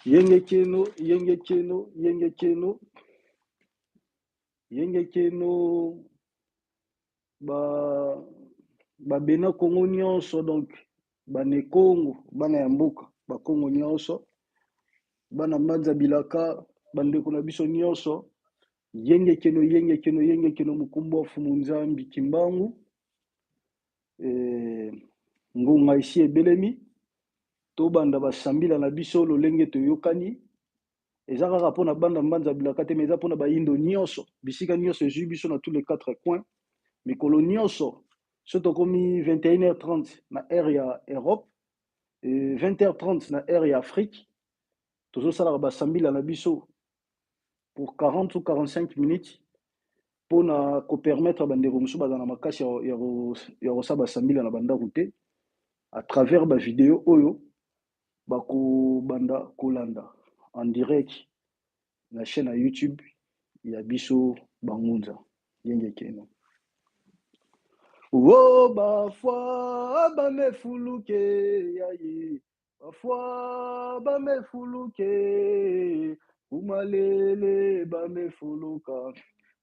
Yenge keno, yenge keno, yenge keno, yenge keno, ba babena Kongo nyonso, donc bane Kongo, bana ya mboka, ba Kongo nyonso, bana Mbanza bilaka, bandeko na biso nyonso, yenge keno, yenge keno, yenge keno, mukumbu wa Fumu Nzambi Kimbangu, ngonga esi ebelemi, tobanda basambila na biso lolenge toyokani. Eza kaka mpona banda Mbanza bilaka te, mais eza mpona bayindo nyonso, bisika nyonso ezwi biso na tous les quatre coins. Mikolo nyonso so tokomi 21h30 na heure ya Europe, 20h30 na heure ya Afrique, tozosalaka basambila na biso pour 40 ou 45 minutes mpona kopermettre bandeko mosusu bazala na makasi ya kosala basambila na bandako te, à travers bavideo oyo bakobanda kolanda en direct na chaîne ya YouTube ya biso bangunza. Yenge keno. O bafwa bamefuluke yaye, bafwa bamefuluke, kumalele bamefuluka.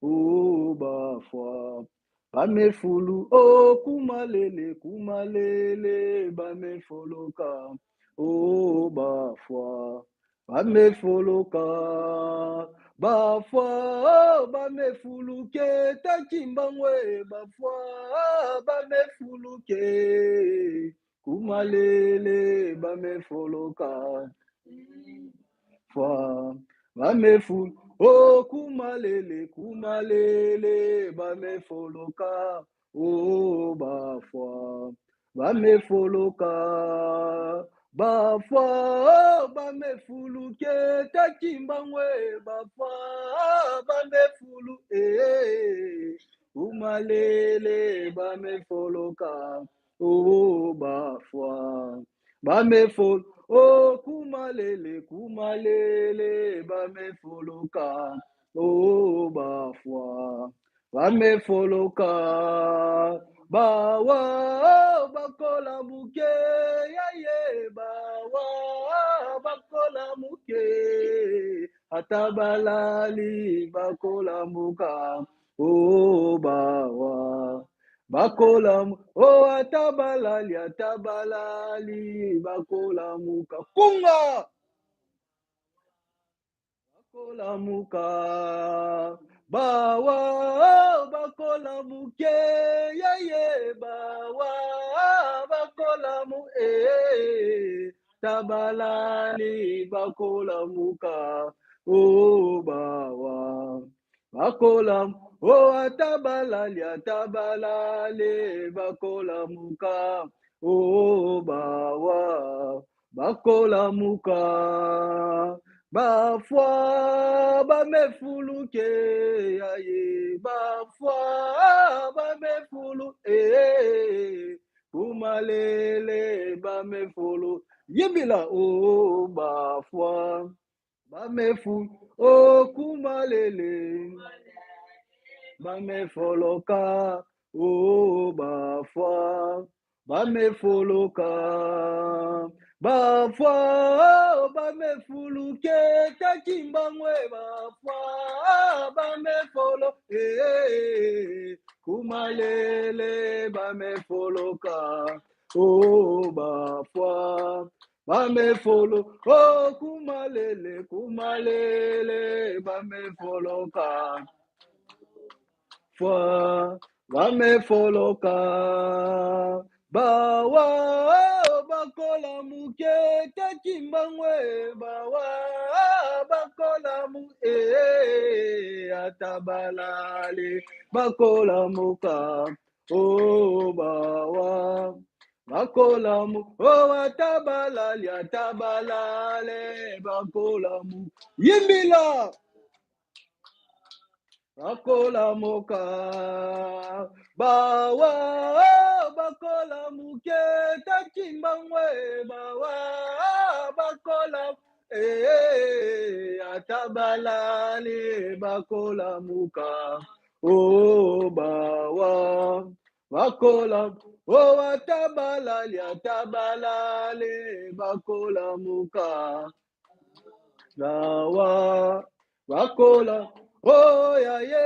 O bafwa bamefulu, o kumalele, kumalele bamefuluka. O bafwa bamefuluka, bafwa bamefuluke, takimbangwe, bafwa bamefuluke, kumalele bamefuluka. Fwa bamefulu, o kumalele, kumalele bamefuluka. O bafwa bamefuluka, bafwa bamefuluke, takimbangwe, bafwa bamefulu, kumalele bamefuluka. O bafwa bamefulu, o kumalele, kumalele bamefuluka. O bafwa bamefuluka, bawa bakola muke yaye, bawa bakola muke, ata balali bakola muka. O bawa bakola, o ata balali, ata balali bakola muka. Kunga bakola muka, bawa bakola muke yaye, bawa bakola mu, tabalali bakola muka. O bawa bakola, o atabalali, atabalali bakola muka. O bawa bakola muka, bafwa bamefuluke yaye, bafwa bamefulu, kumalele bamefulu, yimbila. O bafwa bamefu, o kumalele bamefoloka. O bafwa bamefoloka, bafwa bamefuluke, takimbangwe, bafwa bamefolo, kumalele bamefoloka. O bafwa bamefolo, o kumalele, kumalele bamefoloka. Fwa bamefoloka, bawa bakola muke, takimbangwe, bawa bakola mu, ata balali bakola muka. O bawa bakola mu, o ata balali, ata balale bakola mu. Yimbila bakola moka, bawa bakola muke, takimbangwe, bawa bakola, ata balali bakola muka. O bawa bakola, o ata balali, ata balali bakola muka. Lawa bakola oh ya ye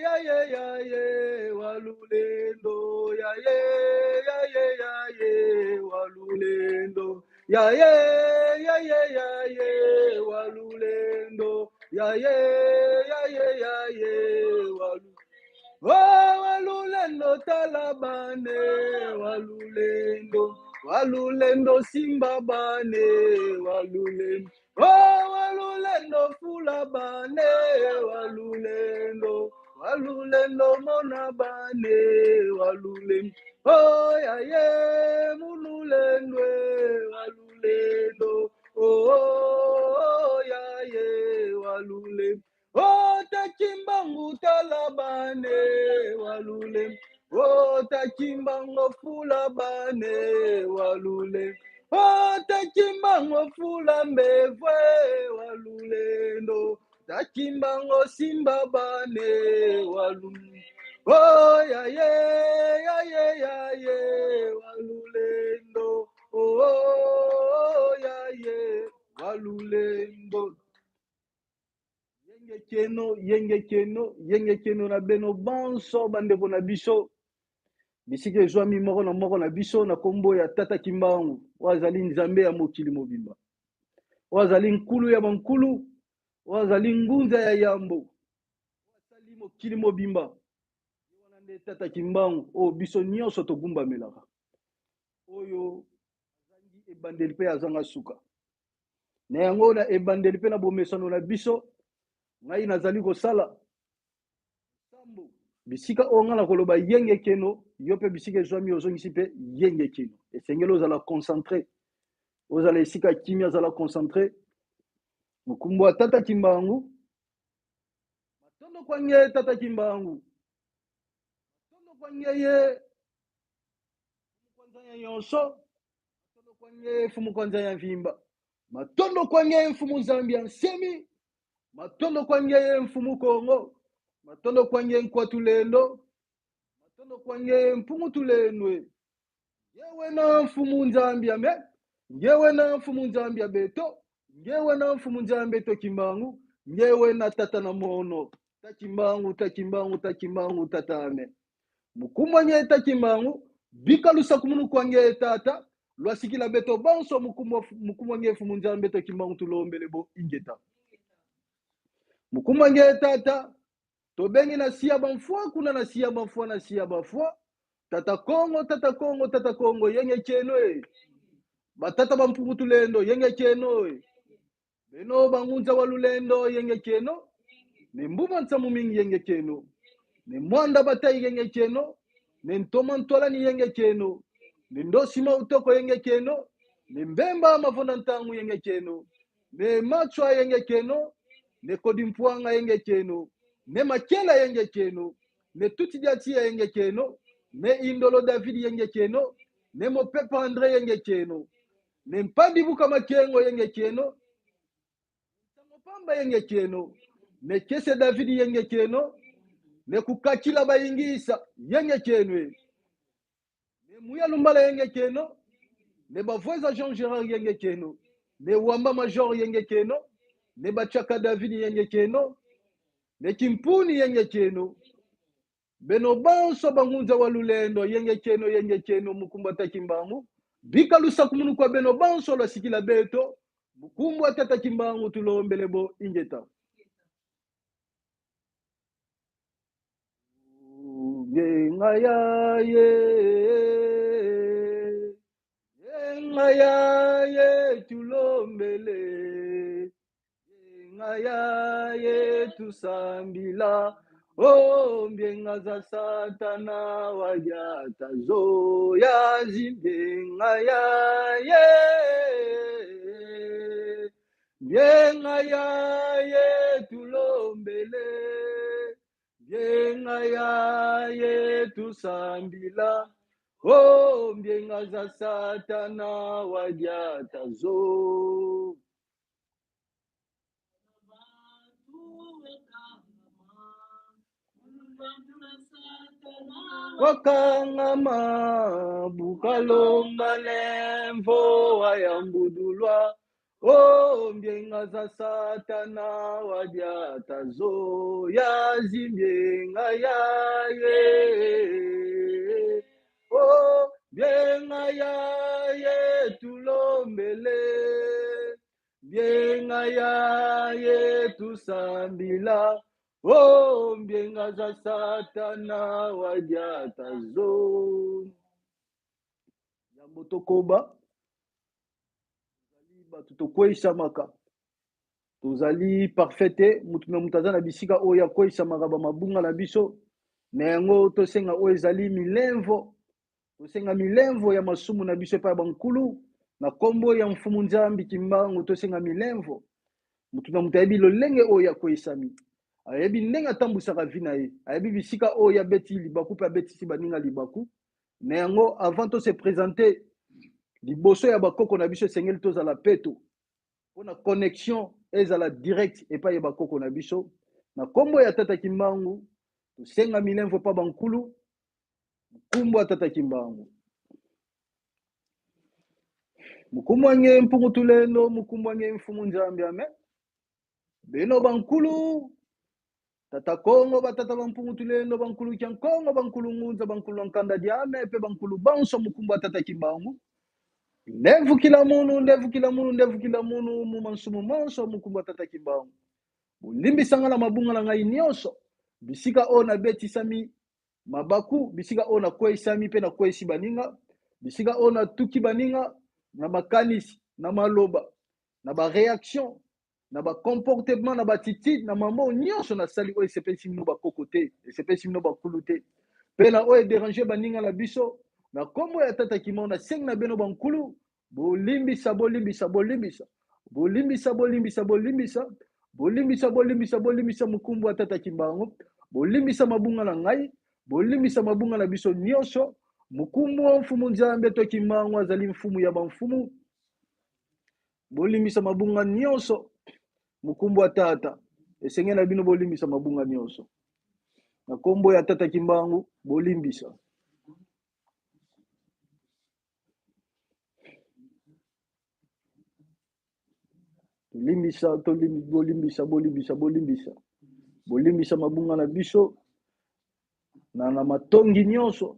ya ye ya ye walulendo ya ye ya ye ya ye walulendo ya ye ya ye ya ye walulendo ya ye ya ye ya ye walu oh walulendo tala bane walulendo walulendo simba bane walulendo oh walulendo fula bane walulendo walulendo mona bane walulendo oh ya ye mululendwe walulendo oh, oh ya ye walulendo oh takimbangu tala bane walule oh takimbango fula bane walule oh takimbango fula mbevwe walulendo takimbango simba bane walule oh ya ye ya ye ya ye walulendo oh, oh ya ye walulendo yenge keno yenge keno yenge keno na beno bonso bandeko na biso bisika ezwami moko na moko na biso na kombo ya tata Kimbangu oyo azali nzambe ya mokili mobimba oyo azali nkulu ya bankulu oyo azali ngunza ya yambo oyo asali mokili mobimba ye wana nde tata Kimbangu oyo biso nyonso togumbamelaka oyo azangi ebandeli mpe azanga suka na yango na ebandeli mpe na bomesano na biso ngai nazali kosala sambo bisika oyo ngai nakoloba yenge keno yo mpe bisika ezwami ozongisi mpe yenge keno esengeli ozala concentré ozala esika kimia azala concentré mokumbu ya tata Kimbangu matondo kwange tata Kimbangu matondo kwange ye kwanza ya nyonso matondo kwange mfumu kwanza ya mvimba matondo kwange mfumu nzambi ya nsemi matondo kwange mfumu kongo matondo kwange nkwatulendo matondo kwange mpumu tulendwe ngewe na mfumu nzambi ya me ngewe na mfumu nzambi ya beto ngewe na mfumu nzambe to Kimbangu ngewe na tata na mono ta Kimbangu ta Kimbangu ta Kimbangu tata ame mukumwa ta Kimbangu bikalusa kumunu kwange tata lwasikila beto bonso mukumwa nge mfumu nzambe to Kimbangu tulombele bo ingeta mukumwa nge tata tobengi na sia bamfua kuna na sia bamfua na sia bafua tata Kongo tata Kongo tata Kongo yenge keno e batata bampungu tulendo yenge keno e beno bangunza wa lulendo yenge keno ne mbuma nsamu mingi yenge keno ne mwanda batai yenge keno ne ntoma ntwalani yenge keno ne ndosima utoko yenge keno ne mbemba mavonda ntangu yenge keno ne machwa yenge keno ne kodi mpwanga yenge keno ne makela yenge keno ne tuti diatia yenge keno ne indolo David yenge keno ne mopepa Andre yenge keno ne mpandi buka makengo yenge keno pamba yenge keno ne kese David yenge keno ne kukakila bayingisa yenge kenwe ne muya lumbala yenge keno ne bavweza Jean Gérard yenge keno ne wamba major yenge keno ne bachaka David yenge keno ne kimpuni yenge keno beno bonso bangunza wa lulendo yenge keno mukumba ta Kimbangu bikalusa kumunu kwa beno bonso lwasikila beto mukumbwa tata Kimbangu tulombele bo ingeta ngenga ya ye ngenga ya ye tulombele ngenga ya ye tusambila oh mbienga za satana wajata zoya zimbienga ya ye mbienga ya ye tulombele mbienga ya ye tusambila oh mbienga za satana wajata zo wakangama bukalomba lemvo wayambudulwa O mbienga za Satana wadiata zo yazi mbienga ya ye. O mbienga ya ye tulombele. Mbienga ya ye tusambila. O mbienga za Satana wadiata zo. Yambo tokoba. Tozali bato tokweyisamaka, tozali parfait te, moto na moto aza na bisika oyo akweyisamaka ba mabunga na biso. Na yango tosenga oyo ezali milemvo, tosenga milemvo ya masumu na biso epai ya bankulu na kombo ya Mfumu Nzambi Kimbangu, tosenga milemvo. Moto na moto ayebi lolenge oyo akweyisami, ayebi ndenge atambwisaka vie na ye, ayebi bisika oyo abeti libaku mpe abetisi baninga libaku. Na yango, avant to se presenter liboso ya bakoko na biso, esengeli tozala peto pona connexion ezala direct epai ya bakoko na biso. Na kombo ya Tata Kimbangu, tosenga milemvo pa bankulu, nkumbu ya Tata Kimbangu. Mukumbu wange mpungu tulendo, mukumbu wange mfumu Nzambi, amen. Bino bankulu, Tata Kongo, batata bampungu tulendo, bankulu kya Nkongo, bankulu ngunza, bankulu nkanda diame, pe bankulu banso, mukumbu wa Tata Kimbangu. Ndevukila munu, ndevukila munu, ndevukila munu, mu mansumu monso, mukumbu wa Tata Kimbangu. Bolimbisanga na mabunga na ngai nyonso, bisika oyo nabetisami mabaku, bisika oyo nakweyisami pe nakweyisi baninga, bisika oyo natuki baninga na makanisi, na maloba, na ba reaction, na ba comportement, na ba attitude, na mambo oyo nyonso nasali oyo esepelisi bino bakoko te, esepelisi bino bakulu te, pe na oyo ederanger baninga na biso. Na kombo ya Tata Kimbangu, nasengi na bino bankulu, bolimbisa, bolimbisa, bolimbisa, bolimbisa, bolimbisa, bolimbisa, bolimbisa, bolimbisa, bolimbisa mokumbu ya Tata Kimbangu, bolimbisa mabunga na ngai, bolimbisa mabunga na biso nyonso. Mokumbu wa Mfumu Nzambe to Kimbangu azali mfumu ya bamfumu. Bolimbisa mabunga nyonso. Mokumbu wa Tata, esengeli na bino bolimbisa mabunga nyonso. Na kombo ya Tata Kimbangu, bolimbisa. Tolimbisa, tolimbisa, bolimbisa, bolimbisa, bolimbisa. Bolimbisa mabunga na biso na matongi nyonso,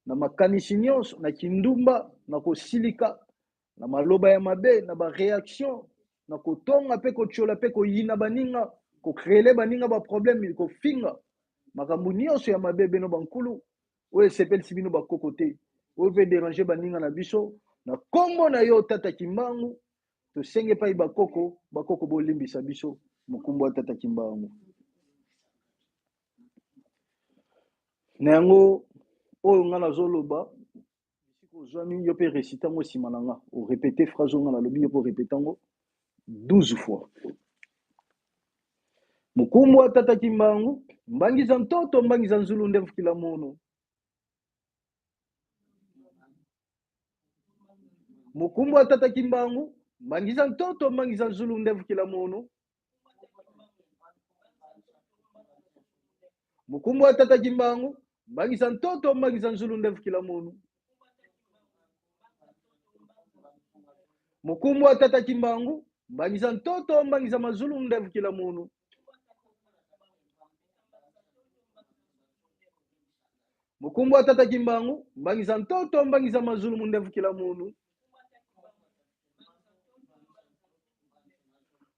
na makanisi nyonso, na kindumba, na kosilika, na maloba ya mabe, na ba reaction, na kotonga pe kotiola pe koyina baninga, ko créer baninga ba problème, kofinga makambo nyonso ya mabe bino bankulu, oyo esepelisi bino bakoko te, oyo pe déranger baninga na biso. Na kombo na yo Tata Kimbangu, tosenge epai bakoko, bakoko bolimbisa biso, mokumbu ya Tata Kimbangu. Na yango oyo nga nazoloba, bisika ozwami yo pe récite yango nsima na nga, o répéter phrase oyo nga nalobi, yo pe o répéter yango 12 fois. Mokumbu wa Tata Kimbangu, mbangiza ntoto, mbangiza nzulu, ndemfukila munu. Mokumbu wa Tata Kimbangu, mbangiza ntoto, mbangiza nzulu, ndemfukila munu. Mokumbu wa Tata Kimbangu, mbangisa ntoto, mbangisa nzulu, ndemfukila munu. Mokumbu wa Tata Kimbangu, mbangisa ntoto, mbangisa mazulu, ndemfukila munu. Mokumbu wa Tata Kimbangu, mbangisa ntoto, mbangisa mazulu, mundemfukila munu.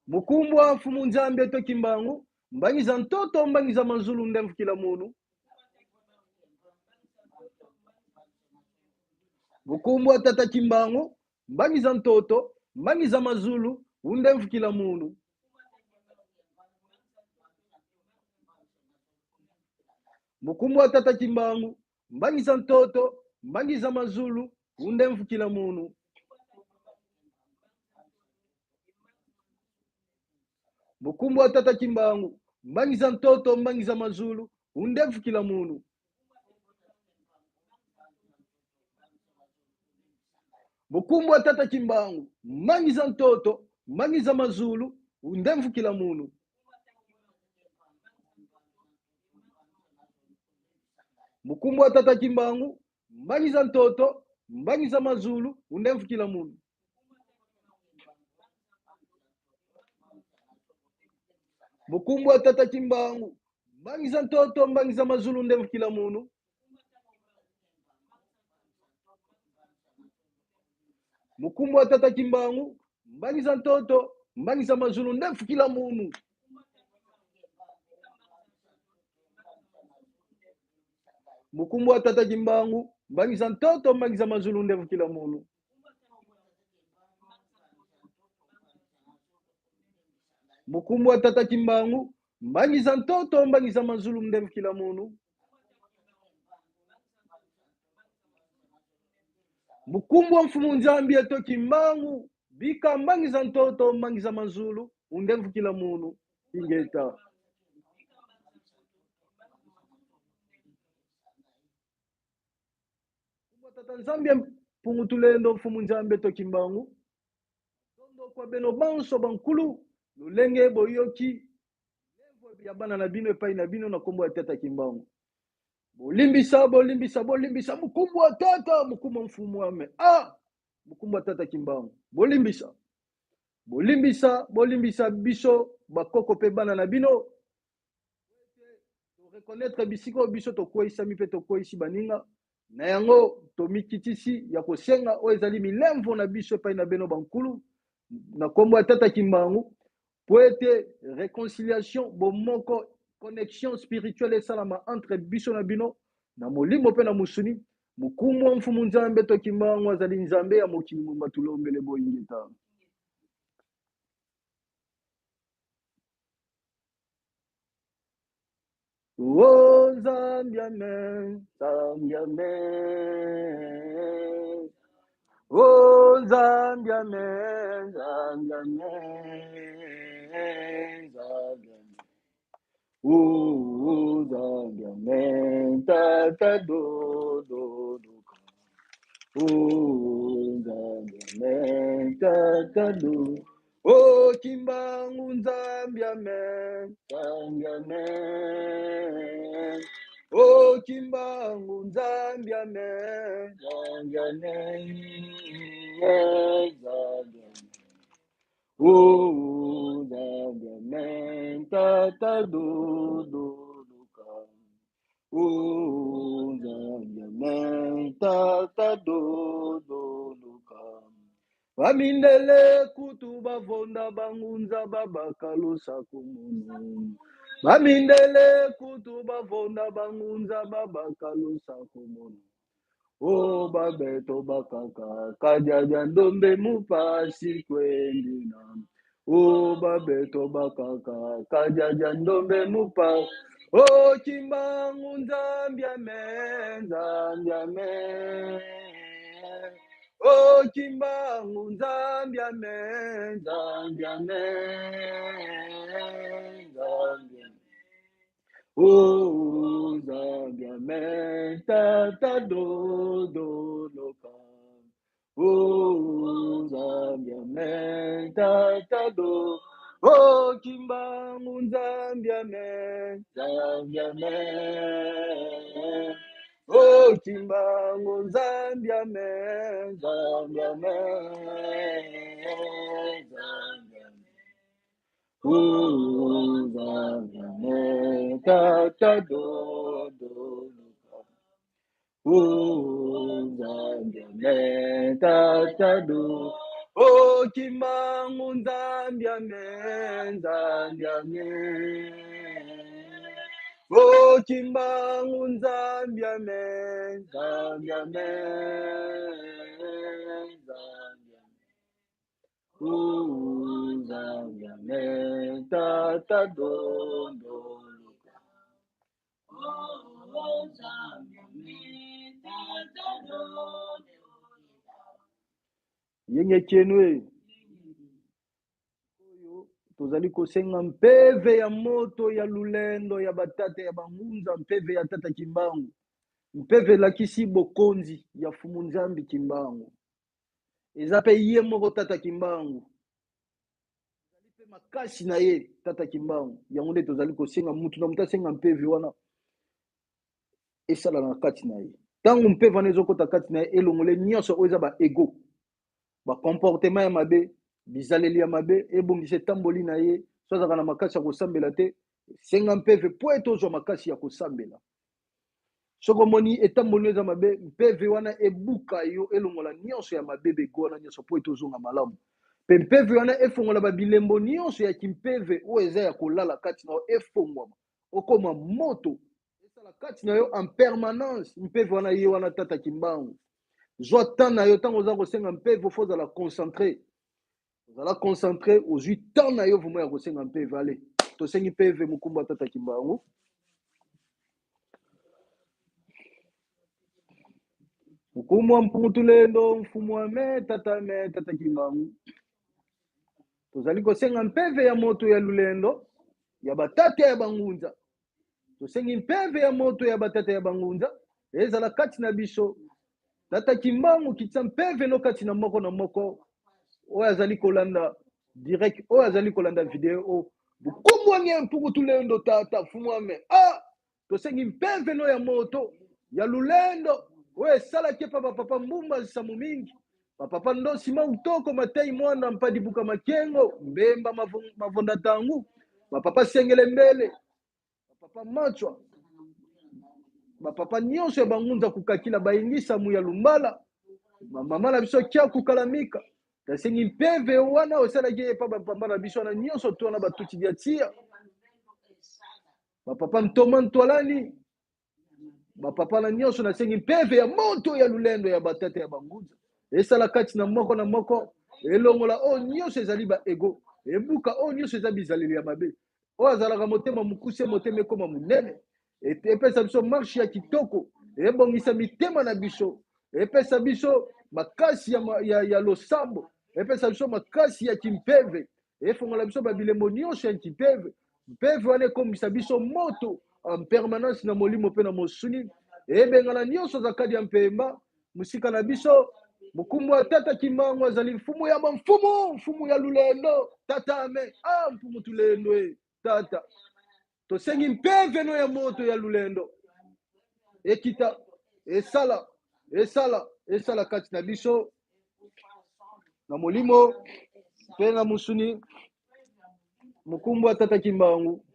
Mokumbu wa Mfumu Nzambe to Kimbangu, mbangisa ntoto, mbangisa mazulu, ndemfukila munu. Mokumbu wa Tata Kimbangu, mbangisa ntoto, mbangisa mazulu, undemfukila munu. Mokumbu wa Tata Kimbangu, mbangisa ntoto, mbangisa mazulu, undemfukila munu. Mokumbu wa Tata Kimbangu, mbangisa ntoto, mbangisa mazulu, undemfukila munu. Mokumbu wa Tata Kimbangu, mbangisa ntoto, mbangisa mazulu, undemfukila munu. Mokumbu wa Tata Kimbangu, mbangisa ntoto, mbangisa mazulu, undemfukila munu. Mukumbu wa tata Kimbangu, mbangisa ntoto, mbangisa mazulu nde mfukila munu. Mukumbu wa tata Kimbangu, mbangisa ntoto, mbangisa mazulu nde mfukila munu. Mukumbu wa tata Kimbangu, mbangisa ntoto, mbangisa mazulu nde mfukila munu. Mukumbu wa tata Kimbangu, mbangisa ntoto, mbangisa mazulu nde mfukila munu. Mukumbu wa mfumu Nzambi eto Kimbangu, bika mbangisa ntoto, mbangisa mazulu, unde mfukila munu. Ingeta. Mukumbu wa tata Nzambi ya mpungu tulendo mfumu Nzambi eto Kimbangu. Tondo kwa beno banso bankulu lolenge boyoki ya bana na bino epai na bino na kombo ya tata Kimbangu. Bolimbisa, bolimbisa, bolimbisa mukumbu wa tata, mukumbu wa mfumu ame. Ah, mukumbu wa tata Kimbangu. Bolimbisa. Bolimbisa, bolimbisa biso bakoko pe bana na bino. To reconnaître bisika oyo biso tokweyisami pe tokweyisi baninga. Na yango tomikitisi ya kosenga oyo ezali milemvo na biso epai na bino bankulu na kombo ya tata Kimbangu, po ete réconciliation, bomoko, connexion spirituelle esalama entre biso na bino na molimo pe na mosuni. Mokumbu wa mfumu Nzambe to Kimbangu azali Nzambe ya mokili mobimba, tulombele boyingeta. Oh Nzambe amen, Nzambe amen. Oh Nzambe amen, Nzambe amen, Nzambe amen. Oh Nzambe amen, Tata do do do. Oh Nzambe amen, Tata do. Oh Kimbangu Nzambe amen, Nzambe amen. Oh Kimbangu Nzambe amen, Nzambe amen, Nzambe amen. Oh Nzambe amen, Tata do do do ka. Oh Nzambe amen, Tata do do do ka. Bamindele kutu bavonda bangunza babakalusa kumunu. Bamindele kutu bavonda bangunza babakalusa kumunu. O babeto bakaka kajaja ndombe mupasi kwendina. O babeto bakaka kajaja ndombe mupa. O Kimbangu Nzambi amen, Nzambi amen. O Kimbangu Nzambi amen, Nzambi amen, Nzambi amen. O Nzambi amen, Tata do do loka. O Nzambi amen, Tata do. O Kimbangu Nzambi amen, Nzambi amen. O Kimbangu Nzambi amen, Nzambi amen, Nzambi amen. O Nzambi amen, Tata do do loka. O Nzambi amen, Tata do. O Kimbangu Nzambi amen, Nzambi amen. O Kimbangu Nzambi amen, Nzambi amen, Nzambi amen. O Nzambi amen, Tata do do loka. Oh Nzambi amen, Tata do do loka. Yenge kienwe. Oyo tozali kosenga mpeve ya moto ya lulendo ya batata ya bangunza, mpeve ya tata Kimbangu. Mpeve elakisi bokonzi ya fumu Nzambi Kimbangu. Eza pe ye moko tata Kimbangu. Ezali pe makasi na ye tata Kimbangu. Yango nde tozali kosenga mutu na mutu asenga mpeve wana esala na kati na ye. Tango mpeve wana ezokota kati na ye, elongole nyonso oyo eza ba ego, ba comportement ya mabe, bizaleli ya mabe, ebongisa etamboli na ye. So azalaka na makasi ya kosambela te, senga mpeve mpo ete ozwa makasi ya kosambela. Soki omoni etamboli eza mabe, mpeve wana ebuka yo, elongola nyonso ya mabe bego wana nyonso mpo ete ozonga malamu. Mpe mpeve wana efongola babilembo nyonso ya kimpeve oyo eza ya kolala kati na yo, efongwama, okoma moto, esala kati na yo en permanence. Mpeve wana ye wana Tata Kimbangu. Zwa temps na yo ntango oza kosenga mpeve, fo ozala concentré. Ozala concentré, ozwi temps na yo vraiment ya kosenga mpeve. Ale, tosengi mpeve mokumba Tata Kimbangu. Mukumu wa mpungu tulendo, mfumu wa me tata me tata Kimbangu. Tozali kosenga mpeve ya moto ya lulendo ya batata ya bangunza. Tosengi mpeve ya moto ya batata ya bangunza ezala kati na biso. Tata Kimbangu, kitisa mpeve no kati na moko na moko oyo azali kolanda direct, oyo azali kolanda video oyo. Bukumu wa nye mpungu tulendo tata mfumu wa me. Ah! Tosengi mpeve no ya moto ya lulendo oyo esalaki epa bapapa Mbumba Nsamu mingi, bapapa Ndosi Mautoko Matei Mwanda Mpadi Buka Makengo Mbemba Mavonda Tangu, bapapa Sengele Mbele, bapapa Machwa, bapapa nyonso ya bangunza kukakila bayingisa mu ya Lumbala, mama na biso Kia Kukalamika. Tasengi mpeve wana osalaki epa bapapa na biso wana nyonso to wana batuti dia tia, bapapa Ntoma Ntwalani, bapapa na nyonso. Nasengi mpeve ya moto ya lulendo ya batata ya bangunza esala kati na moko na moko, elongola oyo nyonso ezali ba ego, ebuka oyo nyonso eza bizaleli ya mabe, oyo azalaka motema mokuse, motema ekoma monene, epesa biso marche ya kitoko, ebongisa mitema na biso, epesa biso makasi ya losambo, epesa biso makasi ya kimpeve, efongola biso babilembo nyonso ya kimpeve. Mpeve wana ekomisa biso moto en permanence na molimo mpe na mosuni, ebengana nyonso zakadi ya mpemba mosika na biso. Mokumbu ya Tata Kimbangu azali mfumu ya bamfumu, mfumu ya lulendo tata ame ah, mfumu tulendo e tata. Tosengi mpeve no ya moto ya lulendo ekita, esala esala esala kati na biso na molimo mpe na mosuni. Mokumbu ya Tata Kimbangu.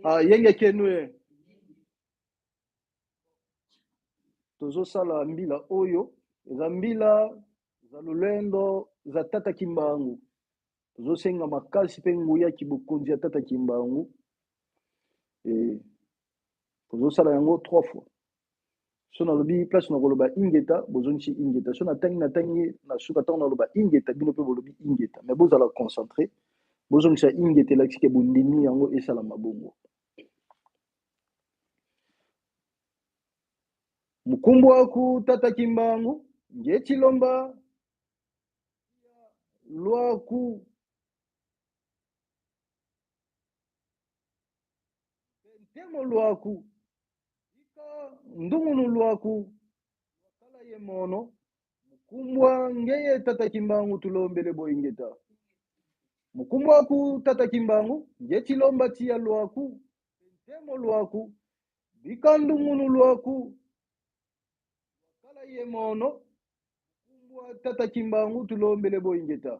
Ah, yenge kenue tozosala mbila oyo eza mbila za lolendo za Tata Kimbangu. Tozosenga makasi mpe nguya kibokonzi ya Tata Kimbangu. Tozosala yango 3 fois. So nalobi place nakoloba ingeta, bozongisi ingeta. So natangi natangi na suka, ntango naloba ingeta, bino mpe bolobi ingeta. Mais bozala concentré, bozongisa ingeta, elakisi ke bondimi yango esalama bongo. Mukumbu waku Tata Kimbangu nge chilomba lwaku ntemo lwaku ika ndungunu lwaku wakala ye mono mukumbwa ngeye Tata Kimbangu tulombele boingeta. Mukumbwa waku Tata Kimbangu nge chilomba tia lwaku ntemo lwaku bika ndungunu lwaku wakala ye mono mukumbwa Tata Kimbangu tulombele boingeta.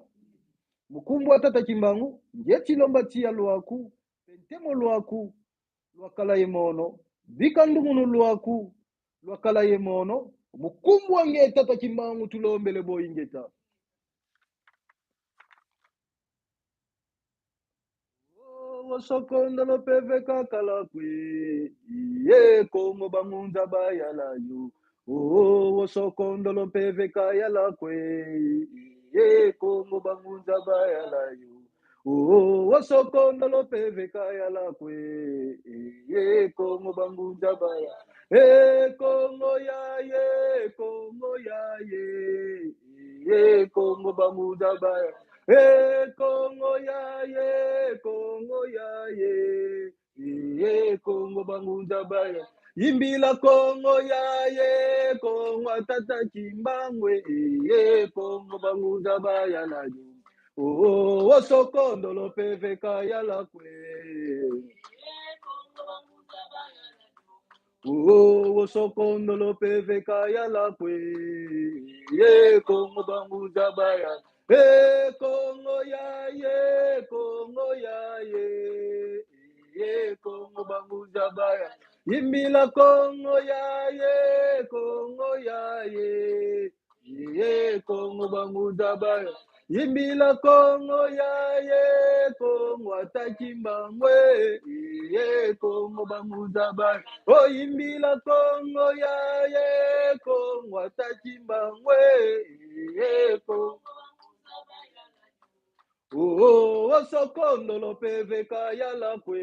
Mukumbwa Tata Kimbangu nge chilomba tia lwaku ntemo lwaku lwakala ye mono bika ndungunu lwaku lwakala ye mono mukumbwa nge Tata Kimbangu tulombele boingeta. Sokondolo peve kakala kwe ye Kongo bangunza bayala yo. Oh, sokondolo peve kayala kwe ye Kongo bangunza bayala yo. Oh, sokondolo peve kayala kwe ye Kongo bangunza baya. E Kongo ya ye Kongo ya ye ye Kongo bangunza baya. E Kongo ya ye Kongo ya ye ye Kongo bangunza baya. Imbila Kongo ya ye Kongo Tata Kimbangu ye Kongo bangunza baya la yo. Oh, oh, sokondolo peve kaya la kwe. Oh, oh, sokondolo peve kaya la kwe. Ye Kongo banguza baya. E Kongo ya ye, Kongo ya ye. Ye Kongo banguza baya. Imbila Kongo ya ye, Kongo ya ye. Ye Kongo banguza baya. Imbila Kongo ya ye, Kongo ataki mbangwe. Ye Kongo banguza baya. O imbila Kongo ya ye, Kongo ataki mbangwe. Ye Kongo. Oh, oh, sokondolo peveka yala kwe.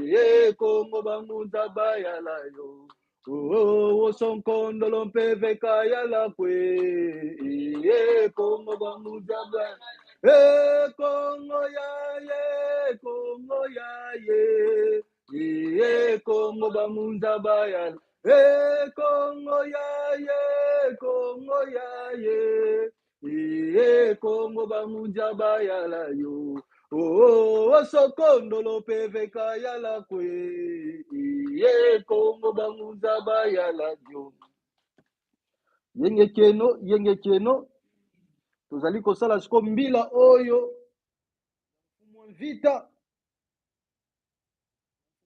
Ye Kongo banguza bayala yo. Oh, oh, sonkondolo peveka yala kwe. Ye Kongo banguza bayala. E Kongo ya ye, Kongo ya ye. Ye Kongo banguza bayala. E Kongo ya ye, Kongo ya ye. Ye Kongo bangunza bayala yo. Oh, oh, sokondolo peveka yala kwe. Ye Kongo bangunza bayala yo. Yenge keno, yenge keno. Tozali kosala siko mbila oyo. Mfumu vita.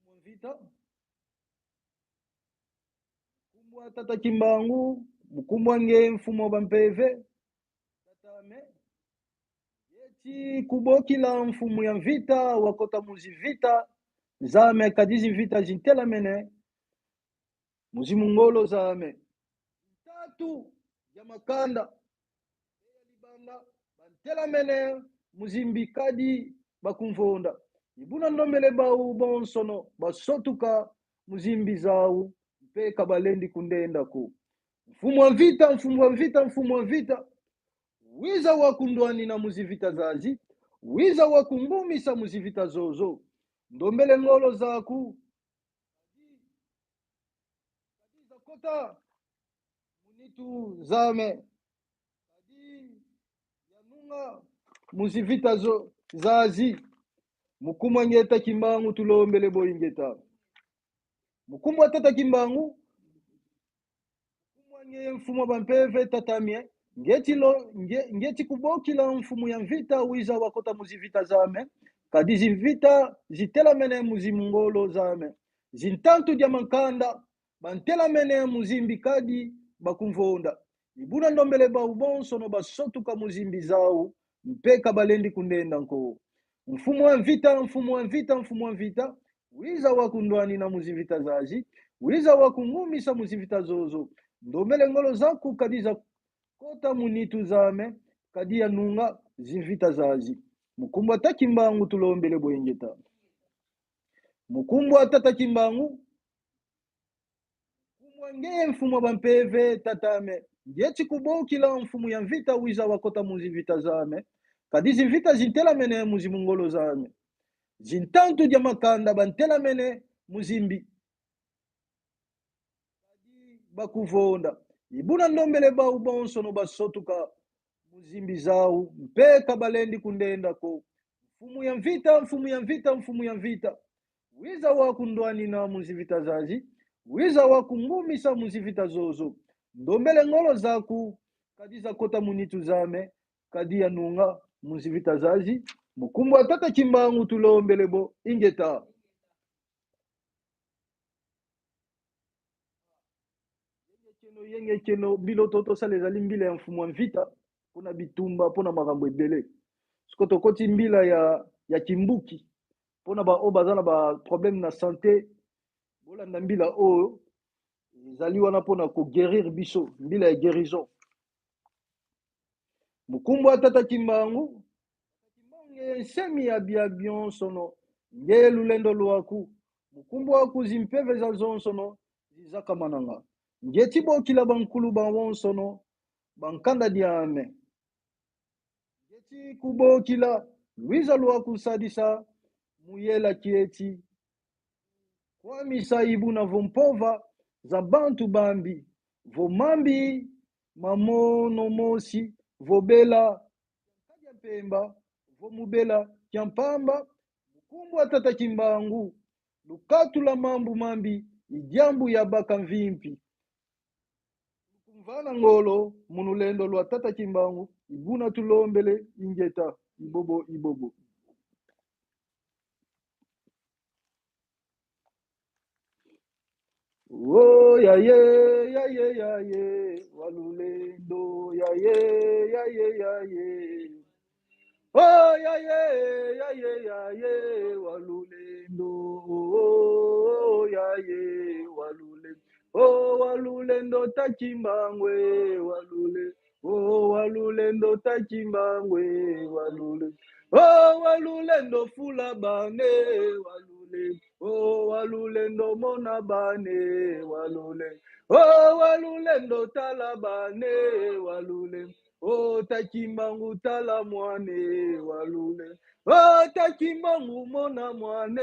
Mfumu vita. Mukumbwa tata Kimbangu, mukumbwa nge mfumu wa bampeve. Tatame. Yeti kubokila mfumu ya mvita wakota muzi vita zame kadizi vita zintelamene muzi mungolo zame tatu ya makanda ya libanda bantelamene muzimbi kadi bakumvonda ibuna ndombele bau bonsono basotuka muzimbi zau mpe kabalendi kundenda ku mfumu wa mvita mfumu wa mvita mfumu wa mvita wiza wakundwani na muzivita zazi wiza wakungumisa muzivita zozo ndombele ngolo zaku kota munitu zame kadi yanunga muzivita zo zazi mukumwa ngeta kimbangu tulombele boyingeta mukumwa tata kimbangu mukumwa nge mfumu wa bampeve tatamie ngeti lo nge, ngeti kubokila mfumu ya mvita wiza wakota muzivita zame kadi zimvita zitelamene muzimungolo zame zintantu dia mankanda bantelamene muzimbi kadi bakumvonda ibuna ndombele bau bonso no basotuka muzimbi zau mpeka balendi kundenda nko mfumu wa mvita mfumu wa mvita mfumu wa mvita wiza wakundwani na muzivita zazi wiza wakungumisa muzivita zozo ndombele ngolo zaku kadi za kota munitu zame kadi ya nunga zimvita zazi mukumbwa ta kimbangu tulombele boyengeta mukumbwa tata kimbangu mukumbwa ngeye mfumu wa bampeve tatame ngeti kubokila mfumu ya mvita wiza wakota muzivita zame kadi zimvita zintelamene muzimungolo zame zintantu dia makanda bantelamene muzimbi kadi bakuvonda ibuna ndombele bau bonso no basotuka muzimbi zau mpeka balendi kundenda ko mfumu ya mvita mfumu ya mvita mfumu ya mvita wiza wakundwani na muzivita zazi wiza wakungumisa muzivita zozo ndombele ngolo zaku kadi zakota munitu zame kadi ya nunga muzivita zazi mukumbwa tata kimbangu tulombele bo ingeta keno yenge keno mbila oyo tosala ezali mbila ya mfumu ya mvita mpona bitumba mpona makambo ebele siko tokoti mbila ya kimbuki mpona baoyo baza na baproblème na santé bolanda mbila oyo ezali wana mpona koguérir biso mbila ya guérison mukumbwa tata kimbangu nge nsemi ya bia bionsono nge lulendo lwaku mukumbwa aku zimpeve za zonsono zizakamananga nge tibokila bankulu ba wonsono bankanda diame nge tikubokila lwiza lwaku sadisa muyela kieti kwamisa ibuna vompova za bantu bambi vomambi mamonomosi vobela kadia mpemba vomubela kyampamba mukumbwa tata kimbangu lukatula mambu mambi idiambu ya baka mvimpi Mvana ngolo munulendo lwa tata Kimbangu ibuna tulombele ingeta ibobo ibobo. Oh ya ye ya ye ya ye walulendo ya ye ya ye ya ye. Oh ya ye ya ye ya ye walulendo. Oh ya ye walulendo. Oh walulendo takimbangwe walule. Oh walulendo takimbangwe walule. Oh walulendo fula bane walule. Oh walulendo mona bane walule. Oh walulendo tala bane walule. Oh takimbangu tala mwane walule. Oh takimbangu mona mwane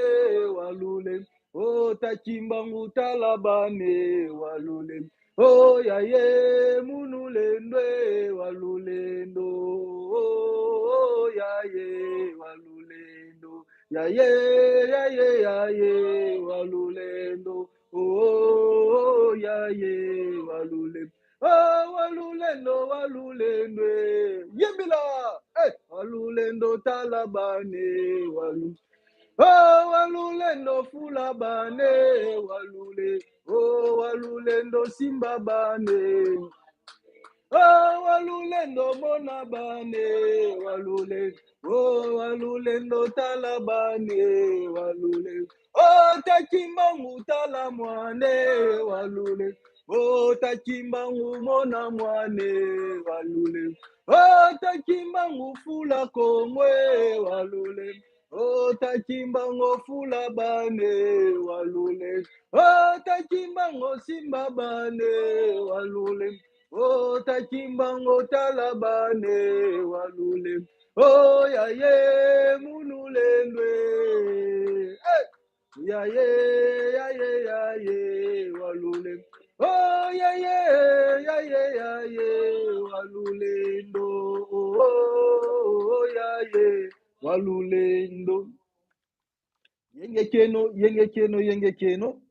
walule. Oh takimbangu tala bane walule. Oh ya ye munulendwe walulendo. Oh ya ye walulendo. Ya ye ya ye ya ye walulendo. Oh ya ye walule. Oh walulendo walulendwe. Yembila. Eh walulendo tala bane walu. Oh walulendo fula bane walule. Oh walulendo simba bane. Oh walulendo mona bane walule. Oh walulendo tala bane walule. Oh takimbangu tala mwane walule. Oh takimbangu mona mwane walule. Oh takimbangu fula kongwe walule. Oh takimbango fula bane walule. Oh takimbango simba bane walule. Oh takimbango tala bane walule. Oh ya ye munulendwe. Hey! Ya ye ya ye ya ye walule. Oh ya ye ya ye ya ye walulendo. Oh ya ye walulendo. Yenge keno yenge keno yenge keno.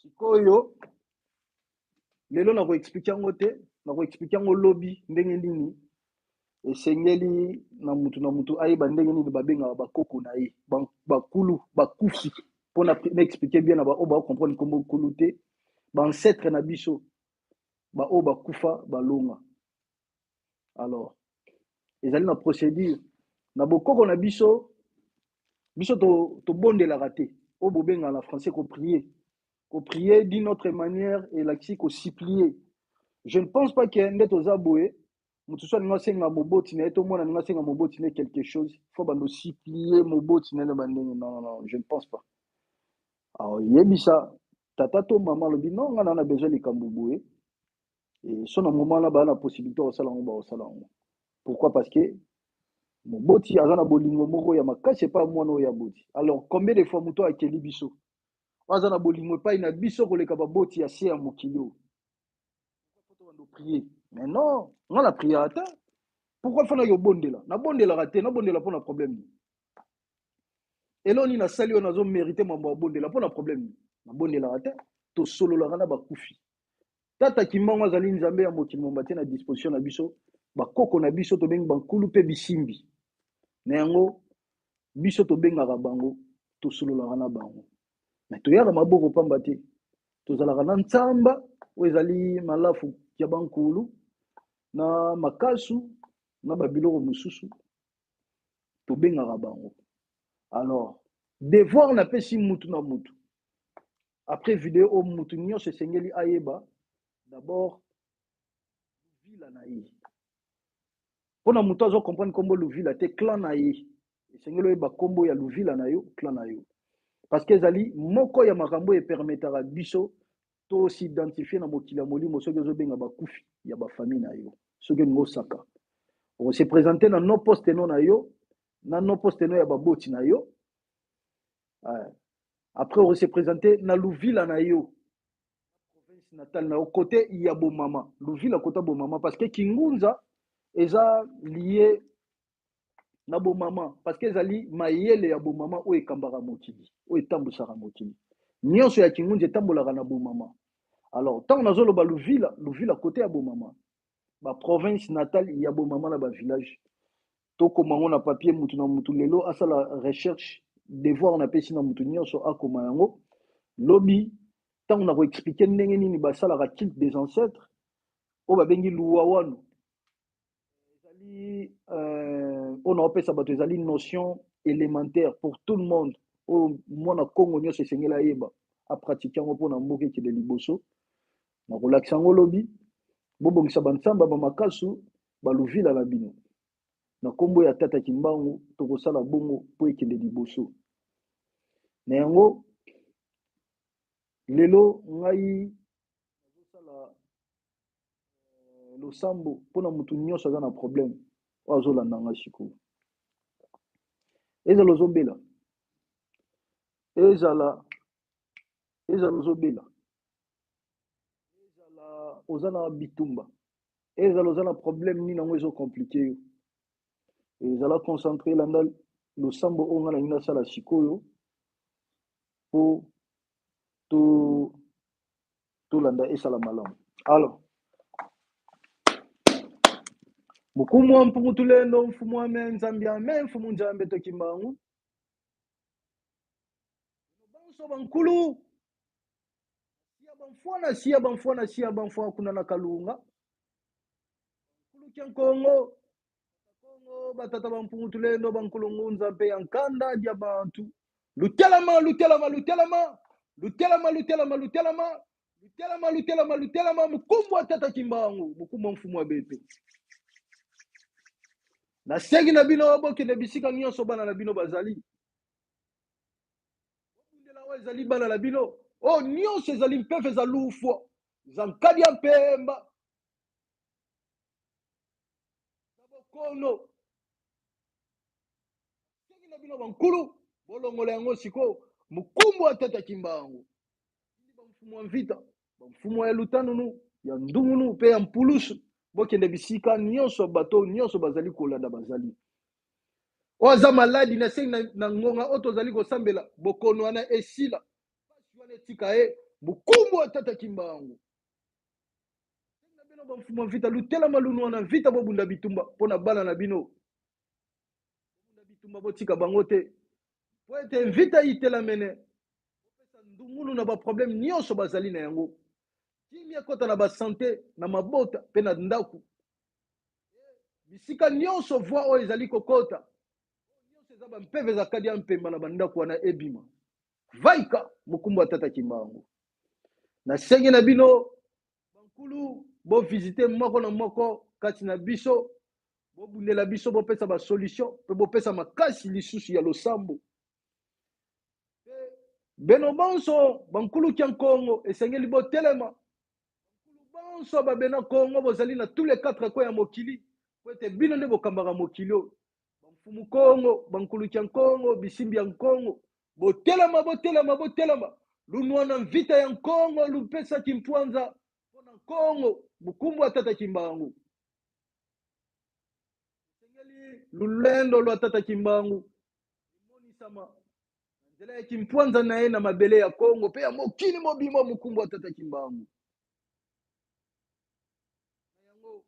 Sikoyo lelo na koexplike yango te, na koexplike yango lobi ndenge nini esengeli na mutu ayeba ndenge nini babengaka bakoko na ye, bakulu bakufi, mpona na explike bien na baoyo bakomprendre nkombo kulu te, baancetre na biso baoyo bakufa balonga. Alors ezali na procédure na bokoko na biso. Biso tobondelaka te, oyo bobengaka na français koprier. Koprier d'une autre manière elakisi kosupplier. Je ne pense pas que nde toza boye moto so alingi asenga moboti na ye to mwana alingi asenga moboti na ye quelque chose, faut bando supplier moboti na ye na bandenge. Non, non, non, je ne pense pas. Alors yebisa tata to mama alobi non, nga na besoin likambo boye, et so na moment wana baa na possibilité ya kosala yango, bakosala yango. Pourquoi? Parce que moboti aza na bolingo moko ya makasi epai ya mwana oyo aboti. Alors combien de fois moto akeli biso aza na bolingo epai na biso koleka baboti ya se ya mokili oyo? Faut prier. Mais non, nga na prière te. Pourquoi fana yo bondela? Nabondelaka te, nabondela mpona problème nini? Eloko nini nasali oyo nazo mérite mambo ya bondela mpona problème nini? Nabondelaka te, tosololaka na bakufi. Tata Kimbangu azali nzambe ya mokili momba tie na disposition na biso bakoko na biso tobengi bankulu mpe bisimbi. Na yango biso tobengaka bango, tosololaka na bango. Mais toyaka maboko pamba te, tozalaka na ntsamba oyo ezali malafu ya bankulu na makasu na babiloko mosusu, tobengaka bango. Alors devoir napesi mutu na mutu après video oyo, mutu nyonso esengeli ayeba d'abord luvila na ye. Mpona moto azo comprendre nkombo luvila te, clan na ye, esengeli oyeba nkombo ya luvila na yo, clan na yo, parce que ezali moko ya makambo oyo epermetaka biso tosidentifie na mokili ya molimo. Soki ozobenga bakufi ya bafamille na yo, soki olingi osaka, okose présente na no poste no na yo, na no poste no ya baboti na yo. Après okose présente na luvila na yo, province natale na yo, côté ya bomama, luvila kota bomama, parce que kingunza eza lié na bomama, parce que ezali mayele ya bomama oyo ekambaka mokili, oyo etambwisaka mokili nyonso ya kingunza etambolaka na bomama. Alors ntango nazoloba Luvila, Luvila kote ya bomama, ba province natale ya bomama na ba village, tokoma yango na papier. Mutu na mutu lelo asala recherche, devoir napesi na mutu nyonso akoma yango. Lobi ntango na koexpliquer ndenge nini basalaka culte des ancêtres oyo babengi luwawanu, ezali oyo naopesa bato, ezali notion élémentaire pour tout le monde, oyo mwana Kongo nyonso esengeli ayeba, apratike yango mpona mboka ekende liboso. Na kolakisa yango lobi. Bobongisa bantsamba, bamakasu, baluvila na bino na nkombo ya Tata Kimbangu. Tokosala bongo mpo ekende liboso. Na yango lelo ngai nazosala losambo mpona motu nyonso aza na problème oyo azolanda ngai sikoyo. Ezala ozobela, ezala ozobela, ezala oza na bitumba, ezala oza na problème nini, yango ezocompliquer yo, ezala concentré, elanda losambo oyo ngai nalingi nasala sikoyo mpo tolanda esala malamu. Alors, mukumu wa mpungu tulendo, mfumu wa me Nzambi ya me mfumu Nzambe tokimbangu, banso bankulu siya bamfwa na siya bamfwa na siya bamfwa kuna na Kalunga, nkulu kya Nkongo Kongo, batata bampungu tulendo, bankulu ngunza mpe ya nkanda dia bantu. Lutelama, lutelama, lutelama, lutelama, lutelama, lutelama, lutelama, lutelama, lutelama, mukumbu wa Tata Kimbangu, mukumbu wa mfumu wa beto. Nasengi na bino bokende bisika nyonso bana na bino bazali, bobundela oyo ezali bana na bino, oyo nyonso ezali mpeve, eza lufwa, eza nkadi ya mpemba na bokono. Nasengi na bino bankulu bolongola yango sikoyo. Mokumbu wa Tata Kimbangu, bamfumu ya mvita, bamfumu ya lutanunu, ya ndungunu mpe ya mpulusu, bokende bisika nyonso bato nyonso bazali kolanda bazali. Oyo aza maladi, nasengi na ngonga oyo tozali kosambela, bokono wana esila, pasi wana etika ye. Mokumbu wa Tata Kimbangu, na bino bamfumu ya mvita, lutelama lunu wana mvita, bobunda bitumba mpo na bana na bino, bobunda bitumba, botika bango te, po ete mvita itelamene, bopesa ndungulu na baproblème nyonso bazali na yango. Kimia ekɔta na basante, na mabota mpe na ndako, bisika nyonso voi oyo ezali kokɔta nyonso eza bampeve, eza kadi ya mpemba na bandako wana ebima. Vaika mokumbu ya Tata Kimbangu. Nasengi na bino bankulu bovisite moko na moko kati na biso, bobundela biso, bopesa basolution mpe bopesa makasi lisusu ya losambo. Beno bonso bankulu kya Nkongo, esengeli botelema. Bankulu bonso babena Kongo, bozali na tous les quatre coins ya mokili, po ete bino nde bokambaka mokili oyo. Bamfumu Kongo, bankulu kya Nkongo, bisimbi ya Nkongo, botelema, botelema, botelema. Lunwana mvita ya Nkongo lupesaki mpwanza mpona Nkongo. Mokumbu ya Tata Kimbangu, esengeli lulendo lwa Tata Kimbangu emonisama na nzela ya kimpwanza na ye na mabele ya Kongo mpe ya mokili mobimba. Mokumbu ya Tata Kimbangu, na yango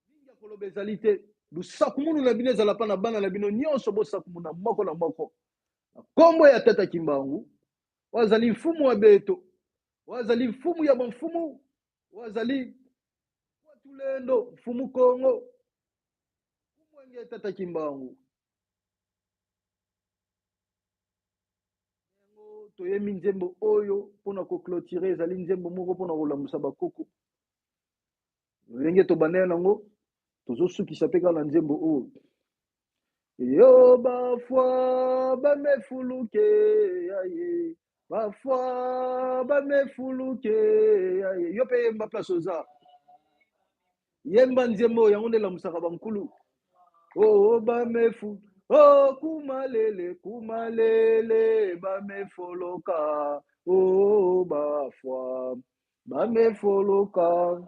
mingi ya koloba ezali te. Lusakumunu na bino ezala mpa na bana na bino nyonso, bosakumuna moko na moko na nkombo ya Tata Kimbangu, oyo azali mfumu wa beto, oyo azali mfumu ya bamfumu, oyo azali Tulendo, mfumu Kongo, mfumu enge Tata Kimbangu. Yango toyembi nzembo oyo mpona koclôturer. Ezali nzembo moko mpona kolamusa bakoko. Ndenge tobandela nango, tozosukisa mpe kaka na nzembo oyo. Yo bafwa bamefuluke yaye, bafwa bamefuluke yaye. Yo mpe yemba place oza, yemba nzembo oyo, yango nde elamusaka bankulu. Oh, bamefu, oh, kumalele, kumalele, bamefoloka, oh, bafwa bamefoloka,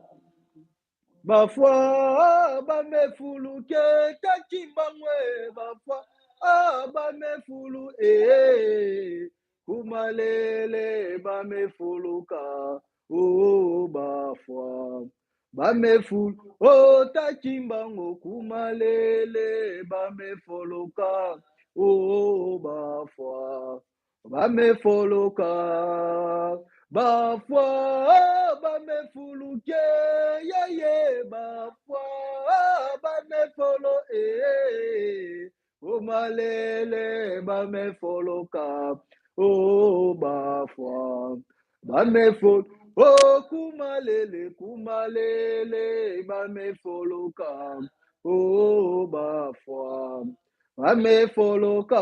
bafwa bamefuluke takimbangwe, bafwa, ah, bamefulu eh. Kumalele bamefuluka oh bafwa bameful oh takimbango kumalele bamefoloka oh bafwa bamefoloka bafwa bamefuluke yeye bafwa bamefolo eh Omalele bamefoloka oh bafwa bamefol oh kumalele kumalele bamefoloka oh bafwa bamefoloka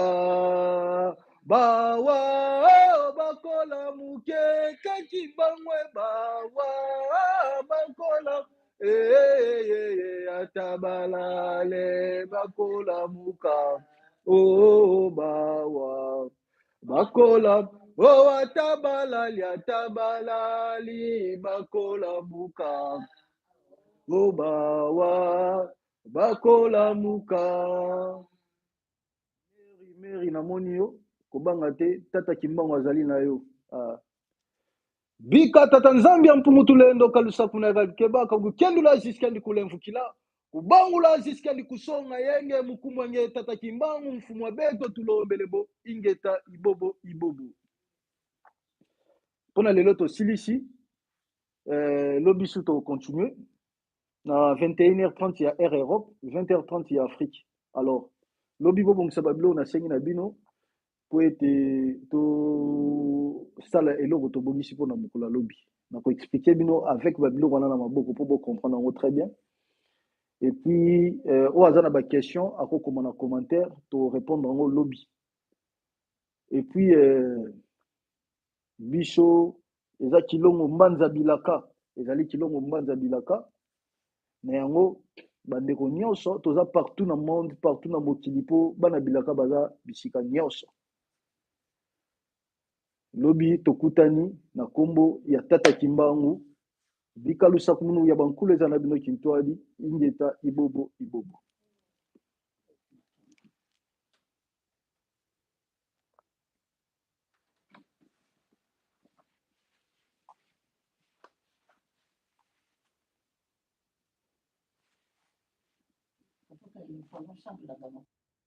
bawa oh, bakola muke kaki bangwe bawa bakola eh, ata balale bakolamuka oh bawa bakola oh ata balali ata balali bakolamuka oh bawa bakolamuka. Mary, Mary namoni yo kobanga te tata Kimbangu azali na yo. Ah. Bika tata Nzambi ya mpumu tulendo kalusaku na kebaka kukendula ziskandi kulemvukila kubangula ziskandi kusonga yenge mukumwa nge tata Kimbangu mfumu wa beto tulombele bo ingeta ibobo ibobo. Pona lelo tosilisi lobi su to continuer na 21h30 ya Air Europe, 20h30 ya Afrique. Alors lobi bobongisa babilo nasengi na bino po ete tosala eloko tobongisi mpona mokolo ya lobi. Nakoexplike bino avec babiloko wana na maboko po bocomprendre yango très bien. Et puis oyo aza na baquestion akokoma na commentaire to répondre yango lobi. Et puis biso eza Kilongo Mbanza Bilaka, ezali Kilongo Mbanza Bilaka na yango bandeko nyonso toza partout na monde, partout na mokili po bana bilaka baza bisika nyonso. Lobi tokutani na kombo ya tata Kimbangu bikalusa kumunu ya bankulu eza na bino Kintwadi ingeta ibobo ibobo. Il faut